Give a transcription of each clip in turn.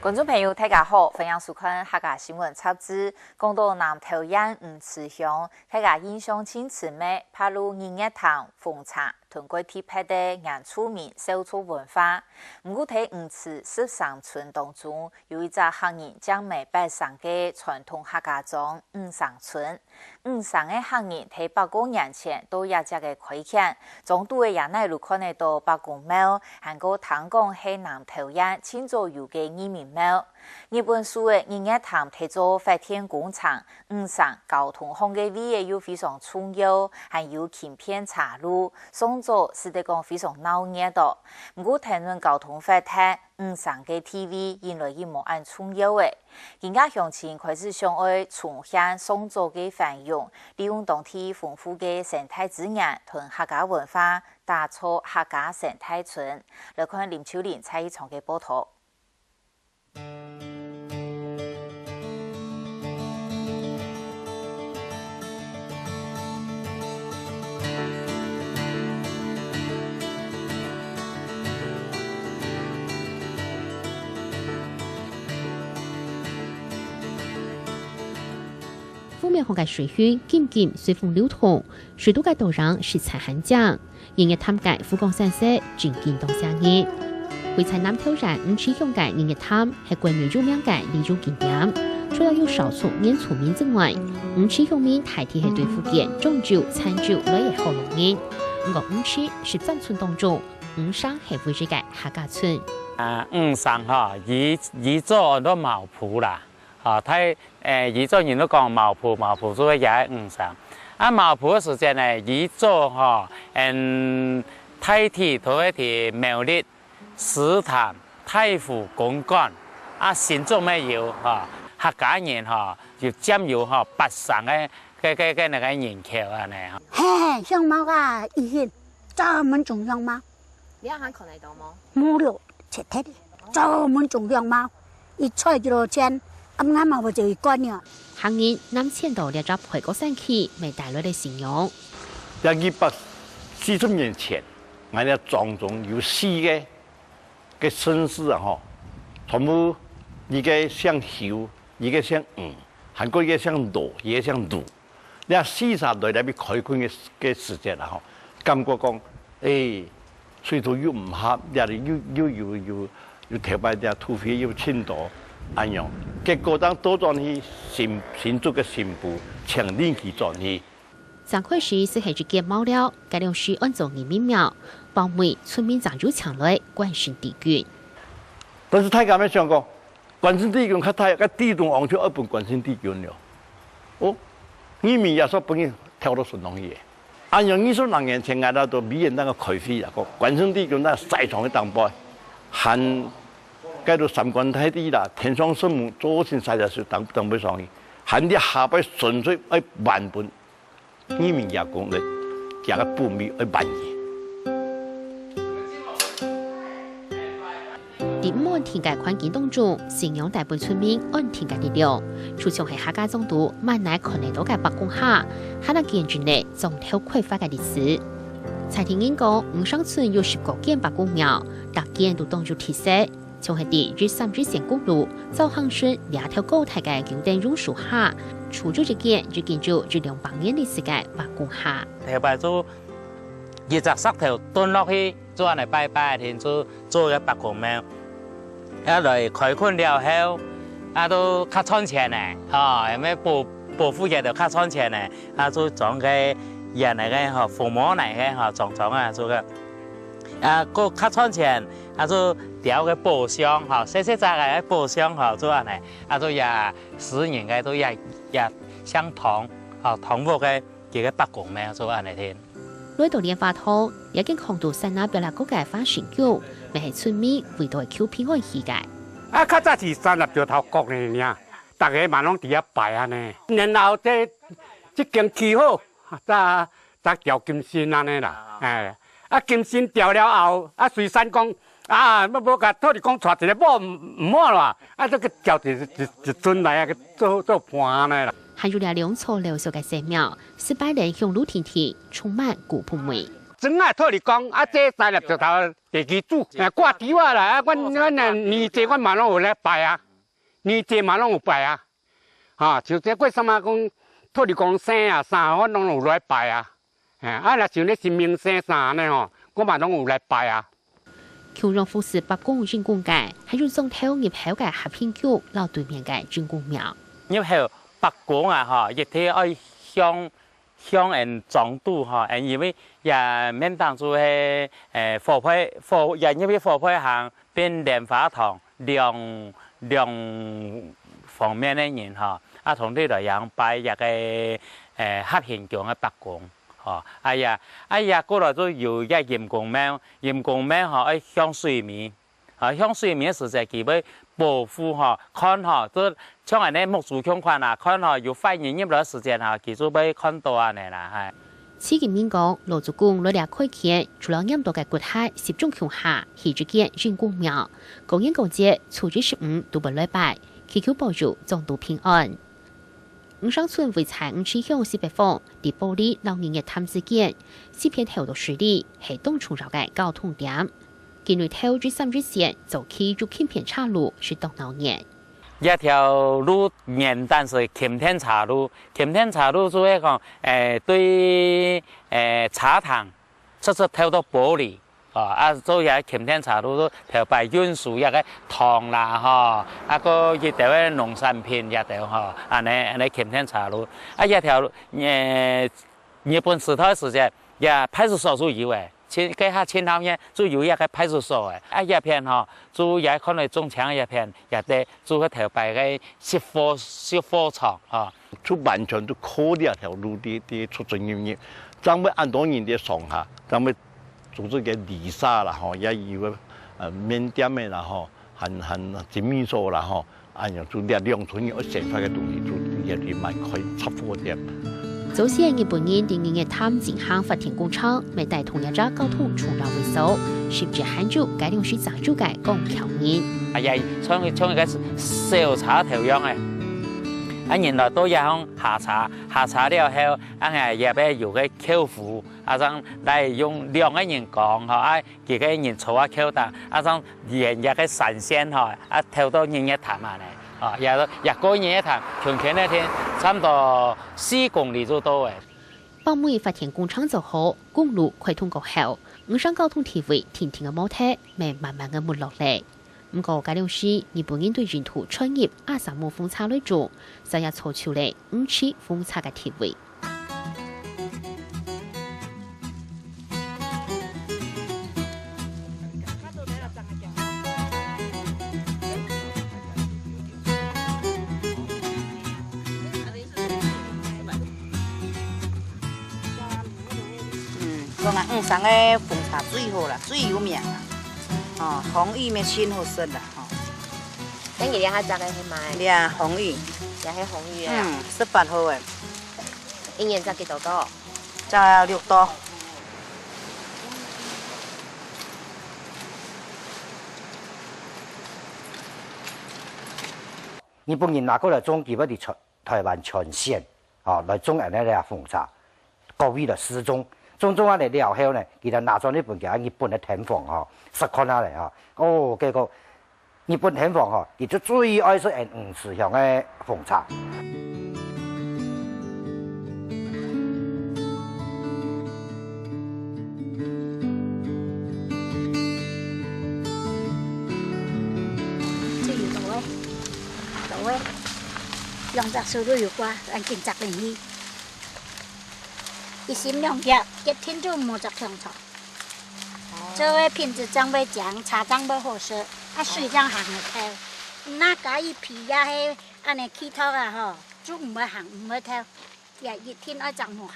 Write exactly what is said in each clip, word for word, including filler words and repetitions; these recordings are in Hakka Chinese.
觀眾朋友，大家好，歡迎收看客家新聞雜誌。講到南投縣魚池鄉，大家印象盡深个，怕就日月潭、紅茶、 同該特別个原住民手作文化。毋過在魚池十三村當中，有一隻客人正毋係八成个傳統客家庄魚生村。魚生个客人在百過年前到這跡个開墾，庄肚个野泥路看得到伯公廟，還過聽講係南投縣盡早有个義民廟。日本時个日月潭在做發電工程， 魚生交通項个位仔又非常重要，還有輕便車路，上早使得講非常鬧熱哦。毋過，跈等交通發達，魚生个地位因來已無恁重要了。今下鄉親開始想愛重現上早个繁榮，利用當地豐富个生態資源同客家文化，打造客家生態村。來看林秋玲在現場个報導。 湖面項个水域緊緊隨風流動，水肚个倒影實在還靚。 日月潭个湖光山色，真經當寫意。位在南投縣魚池鄉个日月潭，係國內有名个旅遊景點。除了有少數原住民之外，魚池鄉民大體係對福建漳州、泉州來个福佬人。毋過魚池十三村當中，魚生係唯一个客家村。啊，魚生吼，以，以早安到茅埔啦。 吼，大，欸，以早人都講茅埔，茅埔就係這个魚生。啊，茅埔个時節呢，以早吼，嗯，大體都係在苗栗、獅潭、大湖、公館，啊，新竹乜有，吼，客家人吼，有佔有吼八成个，个，个，个該个人口恁呢，吼。嘿，香茅啊，以前專門種香茅。 你還看得到無？無了，切忒了，專門種香茅，一菜幾多錢，暗暗嘛無就一罐了。客人南遷到這隻海角山區，乜帶來了信仰。這一百四十年前，𠊎這莊中有四个，个姓氏啊吼，全部一个姓邱，一个姓吳，還過一个姓羅，一个姓盧。 這四儕來這位開墾个，个時節啦吼，感覺講，欸，水土又毋合，這裡又，又有，有，有頭擺這土匪又侵奪，恁樣。結果當倒轉去新，新竹个新埔，請鄰居轉去。正開始係一間廟廟，該量時安做義民廟，包尾村民正有請來關心地區。但是大家乜想講， 關聖帝君較大，該地動王就愛分關聖帝君了。哦，義民爺叔分佢跳到順風去。恁樣二十零年前，𠊎兜到美園那個開會啊，講關聖帝君那西床个頂背，還該到三官大帝啦、天上聖母、做神在个時頂，頂背上去，還這下背純粹愛還分 義民爺公來，厥个本位愛還佢。在毋安定个環境當中，信仰帶分村民安定个力量，就像係客家莊肚滿哪看得到个伯公蝦，還能見證了莊頭開發个歷史。在地人講，魚生村有十過間伯公廟，逐間都當有特色。 像係在一三一線公路，照行順這條高大个九燈榕樹下，就有一間已經有一兩百年歷史个伯公蝦。頭擺就一隻石頭蹲落去，就恁呢拜拜，天就做个伯公廟。啊來開墾了後，啊都較賺錢呢，吼，因為保，保護个都較賺錢呢，啊就裝个圓个个吼，紅毛泥个吼，裝裝啊，做个。啊，過較賺錢， 啊，就雕个寶像吼，細細隻个寶像吼，就恁呢，啊，就也私人个，就也，也姓湯吼，湯屋个，佢个伯公廟就恁呢定。來到蓮花堂，這間囥到山林壁角个花神轎，乜係村民為到求平安起个。啊，較早是三十石頭角呢，逐家嘛攏佇遐拜恁呢。然後這，這間起好，才 才雕金身恁呢啦，哎，啊，金身雕了後，啊，隨山講，啊，無，無甲土地公娶一个某，毋，毋好啦，啊，這个雕一，一，一尊來啊，做，做伴恁呢啦。還有這兩座老式个神廟，四百年香爐亭亭，充滿古樸味。等下討你講，啊，這三粒石頭地基主，啊，掛吊啊啦，啊，阮，阮啊，年節阮嘛攏有來拜啊，年節嘛攏有拜啊，哈，就這過三啊講，討你講生啊啥，阮攏有來拜啊，哎，啊，若像咧神明生啥呢吼，我嘛攏有來拜啊。共樣服侍伯公、應公个，還有莊頭入口个合拼宮摎對面个應公廟。入口伯公啊，吼，一定愛向 向𫣆莊肚吼，𫣆因為這面頂就係，誒，火配，火，也因為火配行變蓮花堂兩，兩方面个人吼，啊，同齊來樣拜這个，誒，合拼宮个伯公，吼，哎呀，哎呀，過來就有一個陰公廟，陰公廟吼，愛向水面， 啊，向水面个時節，佢會保護吼，看吼，就像恁呢目珠共款啊，看吼，有壞人入來个時節吼，佢就會看到恁呢啦，係。徐金明講，老祖公來這開墾，除了黏到个骨骸集中共下，起一間應公廟，過年過節、初一十五都會來拜，祈求保佑莊肚平安。吳上村位在吳池鄉西北方，在埔里摎日月潭之間，四片頭到水里，係當重要个交通點。 境內頭一三一線早期有輕便車路，係當鬧熱。這條路原旦係輕便車路，輕便車路就係講，誒，對，誒，茶堂直直頭到埔里，哦，啊，做這輕便車路，就頭擺運輸這个糖啦，吼，啊，過一兜个農產品這兜，吼，恁呢，恁呢輕便車路。啊，這條，誒，日本時代時節，這派出所就有誒。 盡，該下盡後面就有一個派出所誒，啊，這片吼，就也看到中槍這片，也對，就係頭擺个食貨，食貨場吼。就完全就靠這條路在，在出出入入，正會恁多人在上下，正會組織个旅社啦吼，也有个，呃，麵店个啦吼，還，還精米所啦吼， 恁樣就這兩村人愛生活个東西，就也係蠻開雜貨店。早先日本人在日月潭進行發電工程，乜帶動這隻交通重要位所，甚至還有該量時早就个港橋人。哎呀，像，像一個小車頭樣誒，啊，人來到這項下車，下車了後，啊，也也有個轎夫，啊，正來用兩個人扛吼，啊， 幾個人坐啊轎頂，啊，正沿這個山線吼，啊，頭到日月潭恁呢，哦，也，也過日月潭，平均个天，差毋多四公里就到誒。北美發電工程做好，公路開通過後，吳上交通地位定定个無忒，乜慢慢个沒落咧。毋過，該量時，日本人對印度傳入阿薩姆風車來種，這也造就了吳池風車个地位。 嗯，講啊，吳上个風車最好啦，最有名啦。哦，風雨乜盡好食啦，吼。該你這下摘个係麼个？這風雨。這係風雨啊？嗯，十八號誒。一年摘幾多到？ 摘六到。日本人拿過來種，佢會在台，台灣全省，吼，來種恁呢个風車，各位來試種，種種恁呢了後呢，佢就拿轉去分佢日本个天皇吼，試看下咧吼。哦，結果 日本天皇吼，佢就最愛食𫣆吳池鄉个風車。這有到位，到位，兩隻手都有掛，恁緊摘等去。一心兩腳，一定都無摘上場。 做个品質正會靚，茶正會好食，啊，水正行會透。若加一皮也係恁呢氣透啊吼，就毋會行，毋會透，也一定愛摘無下。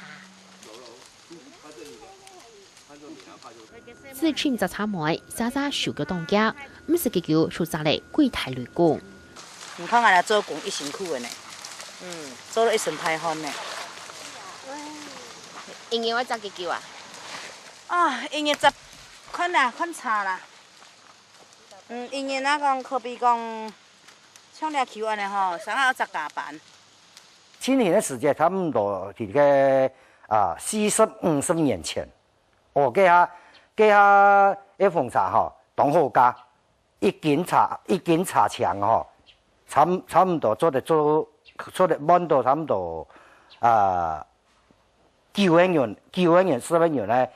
自尋摘茶妹，儕儕手腳當遽，毋使幾久就摘了幾大蕊公。 你看𠊎來做工已辛苦个呢，嗯，做了一身大汗呢。一日愛摘幾久啊？啊，一日摘，看啦，看茶啦。嗯，一日啊講，可比講，像這球恁呢吼，成日愛摘加班。今年个時節差毋多在該，啊，四十、五十年前。哦，該下，該下个風車吼，當好價，一斤車，一斤車錢吼，差毋，差毋多做得做，做得賣到差毋多，啊，九個銀，九個銀、十個銀个。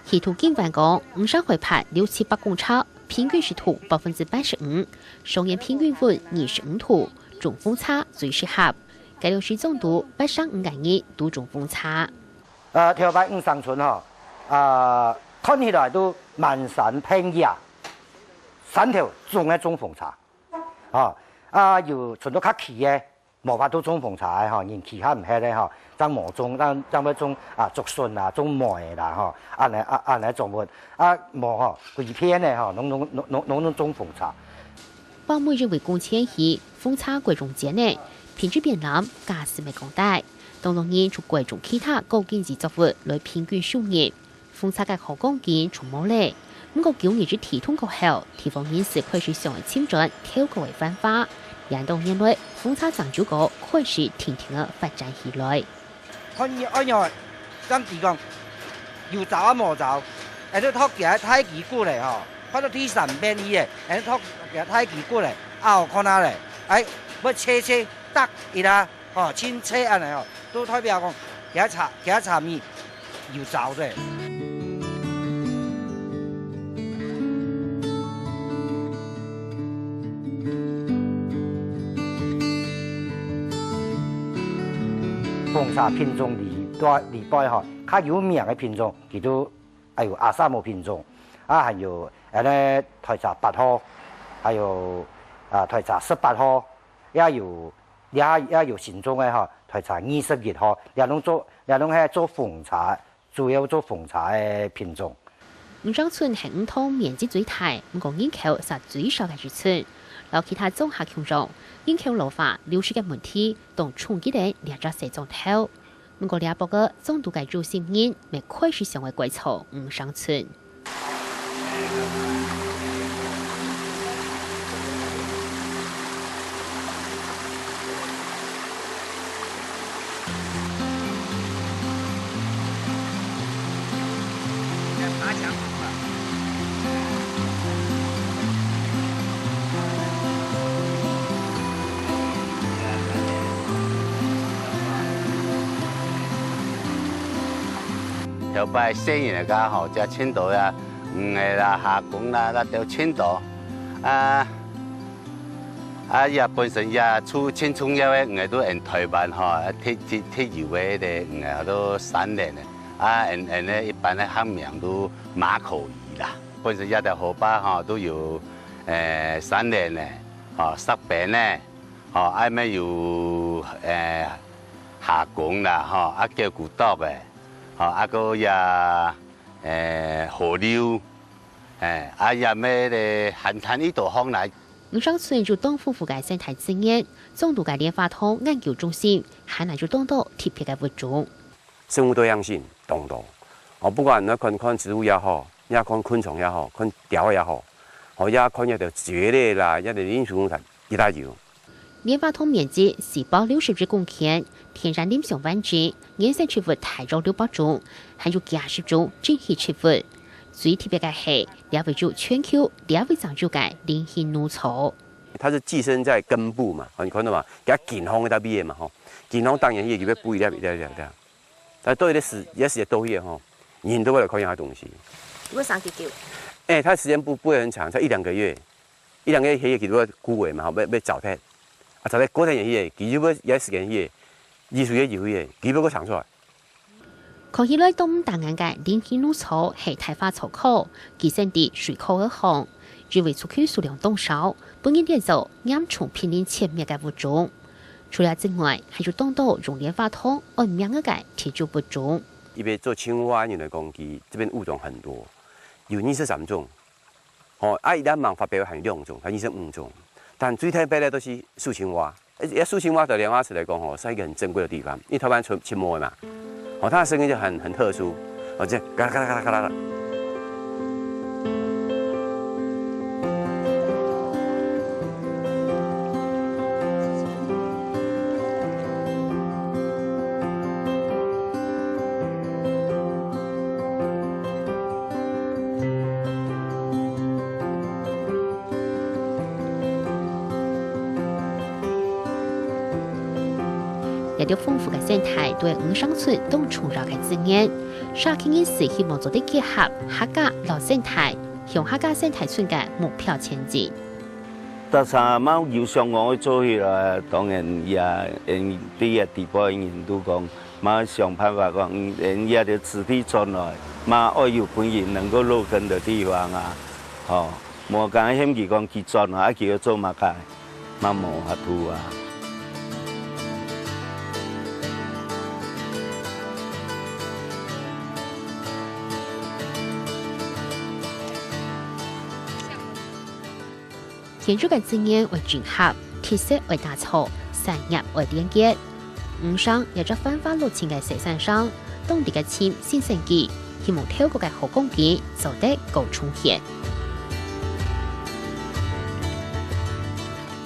稀土金圓講，五十海拔六七百公尺，平均濕度百分之八十五，上沿平均溫二十五度，種風車最適合。該兩時總督八成五个人都種風車。 呃，頭擺五生春吼，啊，看起來都滿山遍野，山頭總係種風車，吼，啊，有伸到較蹊个，無法度種風車个吼，人蹊較毋核个吼，正無種，正，正會種啊，竹筍啊，種梅啦吼，恁呢啊，恁呢種物，啊，無吼，歸片个吼，攏，攏，攏，攏，攏種風車。 包尾認為工錢係風車改種間呢，品質變爛，價數乜降低。當多人就改種其他高經濟作物來平均收入。風車个好光景就無咧。毋過九二一地動過後，地方人士開始想愛尋轉頭過个繁華。這當年來，風車正就過開始定定个發展起來。 看你愛仰，正知講有招啊無招，𠊎就托佢个太極骨咧吼，看到第三遍去咧，𠊎就托佢个太極骨咧，拗看下咧，哎，愛切切，逐一下，吼，清切恁呢吼，都代表講，佢个茶，佢个茶米有招咧。 風車品種裡背，裡背吼，較有名个品種，佢都還有阿薩姆品種，啊，還有，呃，台車八號，還有，啊，台車十八號，也有，也，也有新種个吼，台車二十一號，這攏做，這攏係做風車 主要做風車个品種。五生村係五塘面積最大，毋過人口煞最少个一村。摎其他庄下共樣，人口老化、流失个問題，當衝擊等這隻細庄頭。毋過這駁仔庄肚个有心人，乜開始想愛改造五生村。 頭擺細人仔个吼，就盡多啊，魚仔啦、蝦公啦，該兜盡多。啊， 啊，這本身這就盡重要个魚仔，都𫣆臺灣吼，特，特，特有个咧魚仔，都產卵个。啊，𫣆，𫣆个一般个學名都馬口魚啦。本身這條河壩吼，都有，誒，產卵个，吼，石斑个，吼，啊，乜有，誒，蝦公啦，吼，啊，狗牯啄个，吼，啊，還有這，誒，河流，誒，啊，這乜咧，還，還有一道項啦， 五生村有當豐富个生態資源，庄肚个蓮花塘研究中心還有當多特別个物種。生物多樣性當多，哦，不管你看，看植物也好，也看昆蟲也好，看鳥也好，哦，也看那個蕨類啦，那個靈長類，一大堆。蓮花塘面積四百六十一公頃， 天然林相完整，原生植物大約六百種，還有幾十種珍稀植物。最特別个係，這位有全球第一位種有个靈形蓄草。它是寄生在根部嘛，哦，你看到嗎？給它緊風一大片嘛，吼，緊風當然也就會補一粒一粒一粒一粒。但到底是，也是多些吼，人都會來看一下東西。為啥叫叫？哎，它時間不，不會很長，才一兩個月。 一兩個月佢就會枯萎嘛，吼，會，會燥忒。啊，燥忒過忒个，佢就會，也時間去，一水个，一水个，佢會過長出來。看起來當毋打眼个靈形蓄草係大花草科，寄生在水科个項，因為族群數量當少，分人列做嚴重瀕臨絕滅个物種。除了之外，還有當多用蓮花塘安名个特殊物種。因為做青蛙，人來講，佢這邊物種很多，有二十三種。 吼，啊，佢个名發表還有兩種，還有二十五種，但最特別个都是樹青蛙。呃，樹青蛙對蓮花池來講吼，是一個很珍貴的地方，因為臺灣出，出沒的嘛。吼，它的聲音就很，很特殊，哦，這樣嘎啦嘎啦嘎啦嘎啦。這兜豐富个生態對吳上村當重要个資源。社區人士希望做得結合客家摎生態，向客家生態村个目標前進。大家嘛有想講愛做起來，當然也，嗯，這个地方个人都講，嘛想辦法講，嗯，這个土地轉來，嘛愛有分人能夠落根个地方啊，吼，無講嫌佢講佢轉來，啊，佢愛做麼个？ 嘛無法度啊。天然个資源愛整合，特色愛打造，產業愛連結。吳上也係繁華路程个細山上，當地个尋新生機，希望透過个好光景，做得高重現。